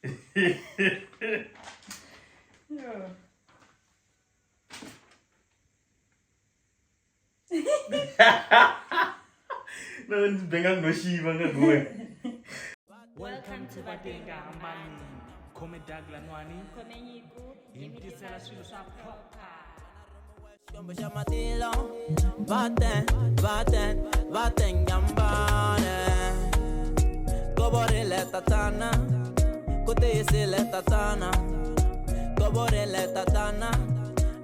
No ndzi benga no xiva nga kuwe. Welcome to Vatenga hambani khome Doug lanwani Khome nyiko hi mi tisela swilo swa proper. Xikwembu xa matilo vaten vaten vatengambane kovorile tatana ku tiyisile tatana kovorile tatana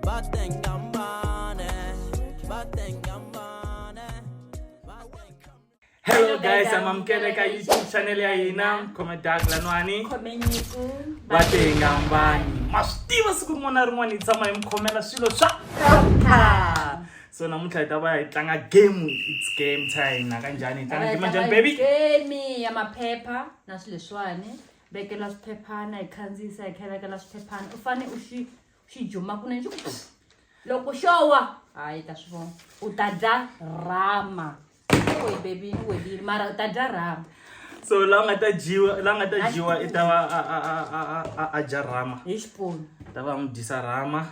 vatengambane vatengambane. Hello guys, amamukele ka YouTube channel ya hina khome Doug lanwani Khome nyiko Vatengambani. Ma swi tiva siku rin'wana na rin'wana hi tshama hi mi khomela swilo swa proper. So namuntlha hi ta va hi tlanga game, it's game time. Nakanjhani hi tlanga game njhani baby? Game ya maphepha na swilo leswiwani vekela swiphephana hi khandziyisa hi kha hi vekela swiphephana u fane u xi xi juma kunene xi ku loko xo wa hayi ta swi vona u ta dya rhama we baby ni welile mara u ta dya rhama. So la nga ta dyiwa, la nga ta dyiwa i ta va a a a a a a dya rhama. Hi xipunu. Ta va n'wi dyisa rhama.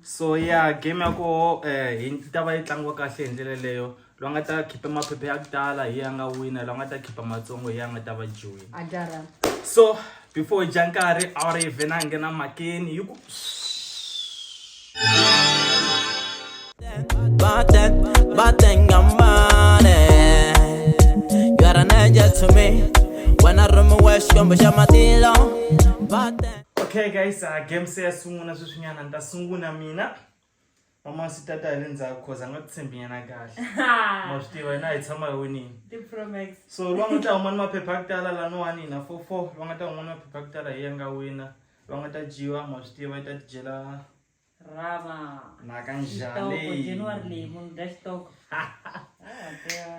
So ya game ya koho hi ta va yi tlangiwa kahle hi ndlela leyo. Loyi a nga ta khipa maphepha ya ku tala hi ya nga wina, loyi a nga ta khipa matsongo hi ya nga ta va dyiwile. A dya rhama. So before hi dya nkarhi a ri vhe na nghena mhakeni yi ku Vaten vatengambane You are an angel to me wena rhumiwe Xikwembu xa matilo vaten. Okay guys, game se ya sungula sweswinyana ni ta sungula mina. Mama swi tata hi le ndzhaku cause a nga tshembi nyana kahle. Ma swi tiva hina hi tshama hi winini. Ti-Pro Max. So loyi a nga ta huma ni maphepha ya ku tala laniwani hina 4-4, loyi a nga ta huma ni maphepha ya ku tala hi ya nga wina. Loyi a nga ta dyiwa ma swi tiva i ta tidyela Rhama. nakanjhani. Xitoko January leyi munhu dya xitoko.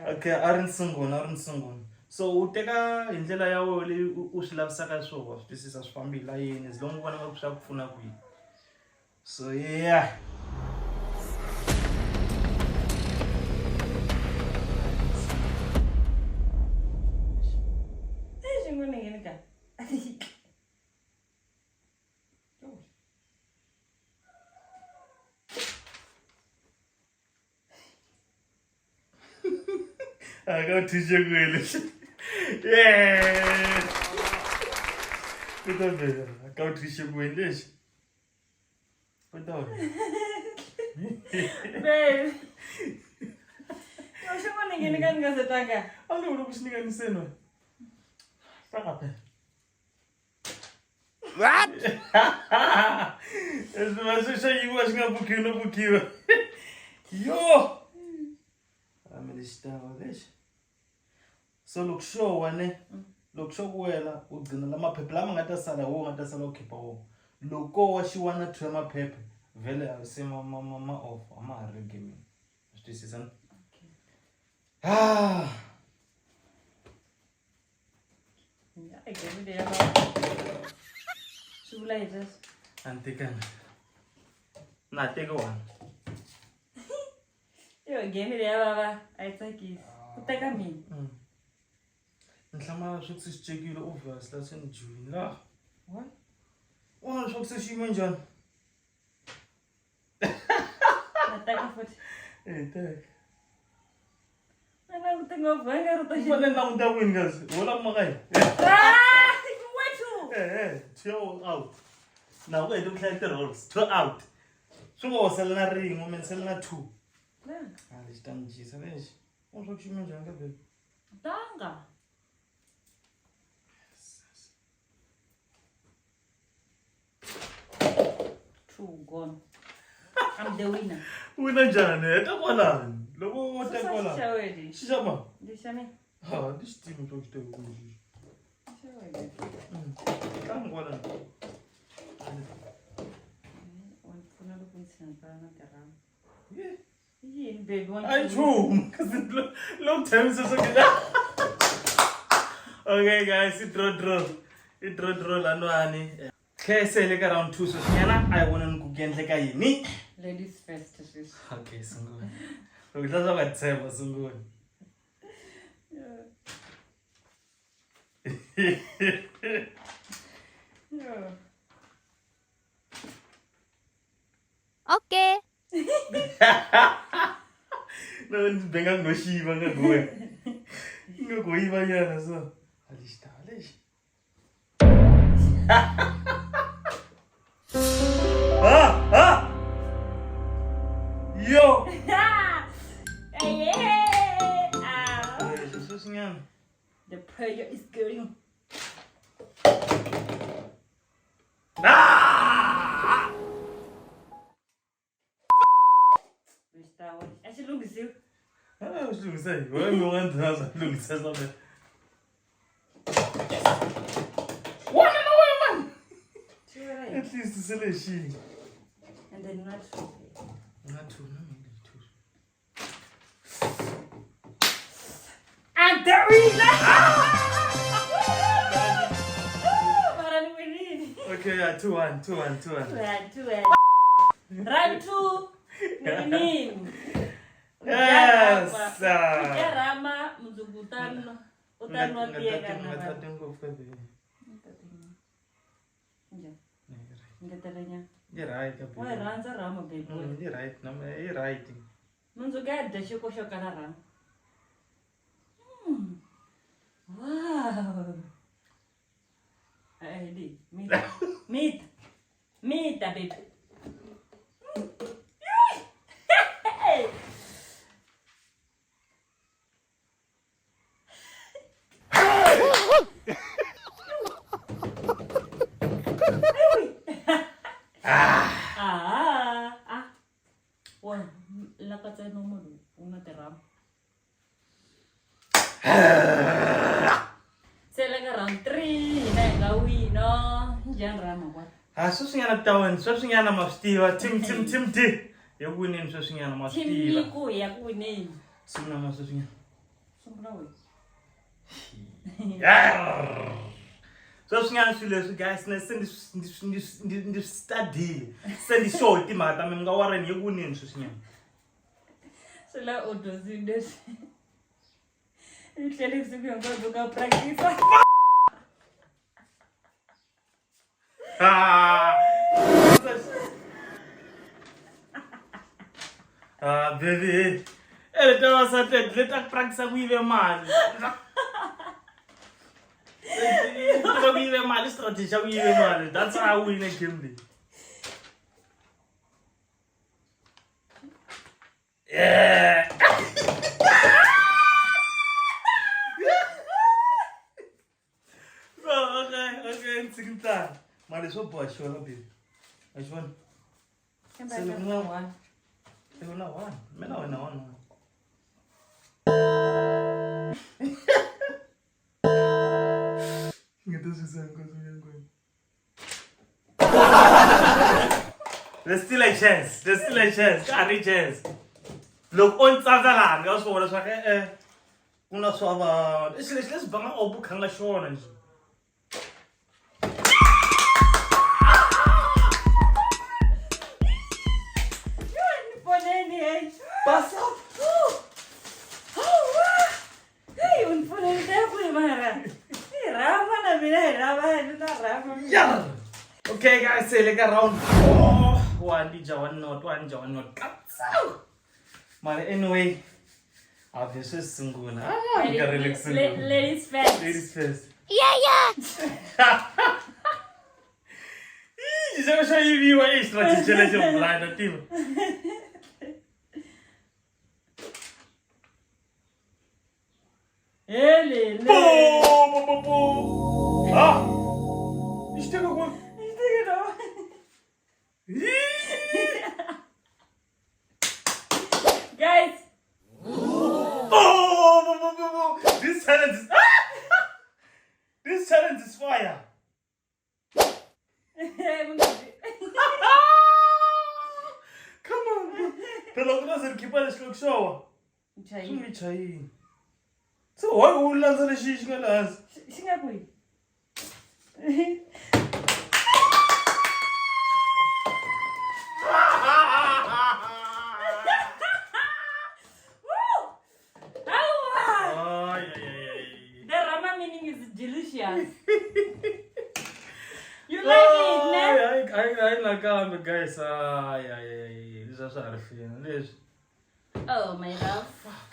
Okay, a ri ni sungula, a ri ni sungula. So u teka hi ndlela ya wena leyi u swi lavisaka swona, wa swi twisisa swi fambi hi layeni as long u vona nga ku swa ku pfuna kwihi. So yeah. A ka thushe kwele. Yeah. Kuta bela, a ka thushe kwele lexi. Kuta. Babe. Xi n'wi ningeni ka ni nga se tlanga. A ni vula ku xi ninganiseni wena. Tlanga phela. What? Leswi va swi xo yiviwa xi nga bukhiwi no bukhiwa. Yo! Ame lexi tava lexi. So loko xo wa ne, loko xo ku wela u gcina la maphepha lama nga ta sala hi wo nga ta sala u khipa wona. Loko ko wa xi wa na two ya maphepha vhele a se ma ma ma ma off a ma ha ri gaming. Swi twisisa ne? Ah! Swi vula yini sweswo? A ni tekanga. Na ha teki one. Yo game leyi ya vava a yi tsakisi. Ku teka mina. Ni hlamala swa ku se xi cekile obvious la se ni dyiwile la. What? U vona leswaku se xi yime njhani? Na teka futhi. Eh, teka. A langute ngopfu a nga ri ta U fanele ni languta kwini kasi? Wo la kuma ka yini? Ah, wethu. Eh, eh, two out. Na ku hete ku hlaya ti-rolls, two out. Swi ngo sala na rin'we, mina sala na two. A lexi ta ni dyisa lexi. U swa ku xi yime njhani ka baby? Tanga. Two gone. I'm the winner. Wina njhani? Heta kwalani. Loko wo teka kwalani. Xa wena. Xi xa mani? Lexi xa mina. Ha, ndi xi tivi swa ku xi teke kwihi xexo. Xa wena. Tlangi kwalani. Wa ndzi pfuna loko ndzi tshinetana na tirama. Yeah. Yini baby wa A nchumu. Kasi long time sweswo ke. Okay guys, i draw draw. I draw draw laniwani. Tlhese le ka round 2 sweswinyana a hi voneni ku ku endleka yini. Ladies first sweswi. Okay, sungula. Loko hla swa nga tshemba sungula. Sure. Okay. No ndzi benga no xiva nga ku wena. Nga ku yiva nyana so. A lexi ta lexi. Ah ah. Yo. Yeah. Ah. Lexi sweswinyana. The pressure is getting. Ah! Lexi a xi lunghisiwi. Ah, swi lunghisa hi wena mi nga ndzi swa lunghisa swa mina. Wona na wena man. Xi wela yini? At least se lexi. And then not two. Nga two na mina two. And there is Mara ni winile. Okay, yeah, 2-1, 2-1, 2-1. Round two. Round two. Ni winile. Yes. Dya rhama mundzuku u ta nwa u ta nwa tiya ka Nga na tati ngopfu ka baby. Njhani? Ngetela nyana. Yi right ka baby. Wa yi rhandza rhama baby. Yi right na yi right. Mundzuku ya dya xiko xo kala rhama. Wow. Eh, di. Mita. Mita. Mita, baby. Ah, ah. Wa lakatsa nomo lowu wu nga tirhama. Se le ka round 3 hina hi nga wina. Njhani rhama kwa? Ah, sweswinyana ta wena, sweswinyana ma swi tiva. Team team team D. Ya ku wineni sweswinyana ma swi Team tiva. Nyiko ya ku wineni. Sungula ma sweswinyana. Sungula wena. Yarr. Sweswinyana swilo leswi guys ne se ndzi swi study-ile. Se ndi sure hi timhaka ta mina mi nga worry yi ku wineni sweswinyana. Swi la u dyondzile leswi. I tlele vusiku hinkwabyo ka practice. Ah! Ah, baby. Eh, leti vavasati leti leti a ku practice ku yive mali. Tiva ku yive mali strategy xa ku yive mali. That's how I win a game leyi. Yeah. So, okay, okay, ndzi ntlangu. Mali swo boha xona baby. A xi vona? Se loko na one. Loko na one. Mina wena one. Nga ta swi hinkwaswo nyangweni. There's still a chance. There's still a chance. Ka ha ri chance. Loko o ni tsandza laha ni nga swi vona leswaku e-e ku na swa vanhu. I xilo lexi lexi banga o bukhanga xona njhe. Ni foneni hey. Basa. Hey, u ni foneni ka kwihi mara? Hi rhama na mina hi rhama ni na rhama. Yeah. Okay guys, se le ka round 4. One dija one not, one dija one not. Katsau. Mara anyway, obviously sungula. Ah, nkarhi le ku sungula. Ladies first. Ladies first. Yeah, yeah. Ih, xo xo yiviwa i strategy lexi blind tiva. Hele, le. Po po po po. Ah. I xi teka ku. Xi teke no. Guys. Oh, bo, bo, bo, bo. This challenge is This challenge is fire. Come on. bro. Phela ku na ze ri khipa lexi loko xo wa. Swi nge chayini. Se why u landza lexi xi nga le hansi? Xi nga kwihi? Hawa! Ay, ay, ay, ay. The Rama meaning is delicious. You You like it, ne? Hayi, hayi, hayi nakambe guys. Hayi, hayi, hayi, leswi a swa ha ri fini leswi. Oh my love. Fuck.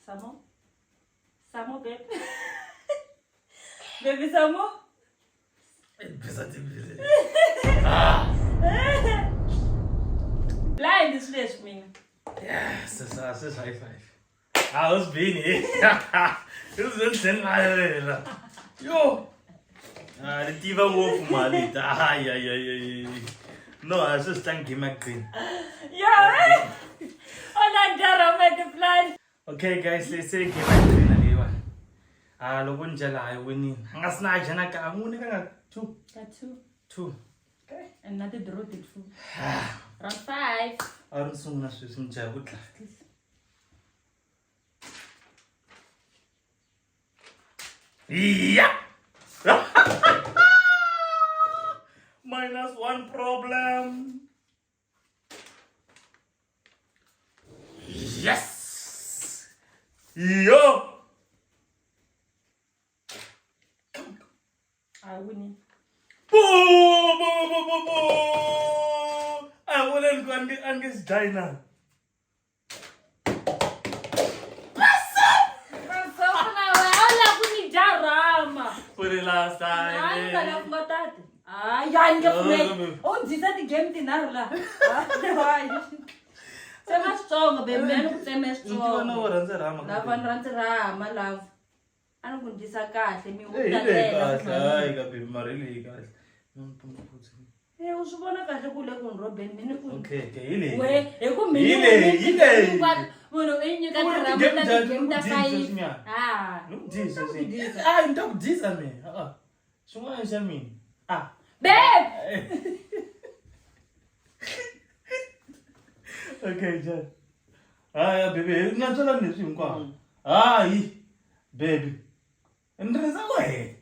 Samo? Samo, babe. Baby Samo? Bisa timbili. Blind swi leswi mina. Yes, se swi high five. Ah, u swi bini. U swi tlhela. Yo. Ah, ri tiva ngopfu mali. Hayi, hayi, hayi. No, a swi tlangi game ya green. Yeah. Ona njara make plan. Okay guys, let's say game ya green leyiwani. Ah, loko ni dyela hayi winini. A nga si na dya na kan'we ni ka nga two. Ka two. Two. Okay. And na ti draw ti two. Round 5. A ri sungula sweswi mi dya ku dlaya. Yeah. Minus one problem. Yes. Yo. I win. Boom, boom, boom, boom, boom. I wouldn't go and get China. For the last time. Hayi, a ni nge pfumeli. U ndzisa ti-game tinharhu laha. Hayi. Tsema switsongo baby, mina ni ku tseme Ntiva na switsongo. wo rhandza rhama. Lava ni rhandzi rhama lava. A ni ku ndzisa kahle mi Eh, hi leyi talela. kahle, hayi ka baby mara hi leyi kahle. Eh, u swi vona kahle ku le ku ni rhobeni mina ku Okay, okay, hi leyi. we hi ku Hi mina leyi, hi leyi. munhu i nyika Ku ri tirhama ti-game ta njhani? ti-game ta Ni ku dyisa five. sweswinyana. Ah. Ni ku dyisa Ni ku sweswi. dyisa. Ah, ni ta ku dyisa mina. Ah, xin'wana xa mina. Ah. Babe! Okay, Jan. Hayi, baby, ni nga byela leswi hinkwaswo. Hayi, baby. Ni rhandza wehe.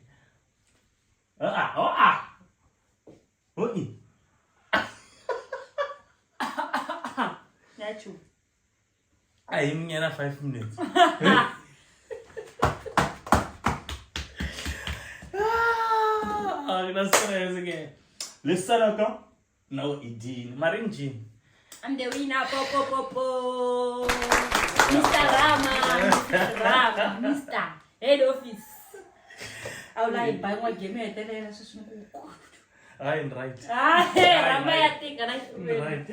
Ah, ah, ah. Oi. Nyachu. A hi minyana 5 minutes. Ah, na stress ke. Leswi salaka na u i dyini mara i njhini. I'm the winner. Po po po po. Mr. Rama, Mr. Rama, Mr. Head office. A wu la hi ba yin'wana game yo hetelela sweswi ni ku. Hayi ni right. Hayi, Rama ya tika na Ni right.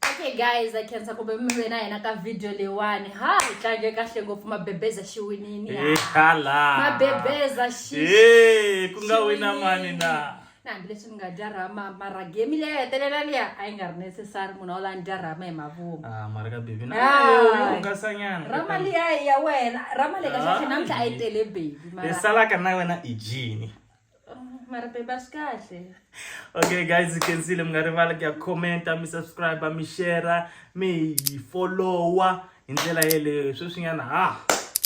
Okay guys, a khensa ku ve mi ve na hina ka video leyiwani. Ha hi tlange kahle ngopfu mabebeza xi winini. Hala. Mabebeza xi. Eh, ku nga wina mani na. Na hambileswi ni nga dya rhama mara game leyi hetelela liya a yi nga ri necessary munhu a wu la ni dya rhama hi mavomu. Ah, mara ka baby na. Ah. Hungasanyana. Rhama liya ya wena, rhama leyi kahle kahle namuntlha a yi tele baby mara. Leswi salaka na wena i dyini. Mara baby a swi kahle. Okay guys, you can see mi nga rivali ku ya commenta, mi subscribe, mi share, mi followa hi ndlela yeleyo. Sweswinyana ha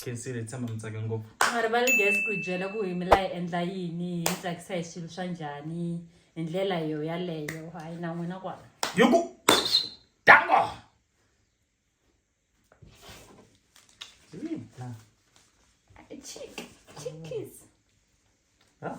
khensile tshemba mi tsake ngopfu. Mi nga rivali guys ku hi byela ku hi mi la hi endla yini, hi mi tsakisa hi swilo swa njhani hi ndlela yo yaleyo. Hayi na n'wina kwala. Yuku dango. Chick, chick kiss. Huh?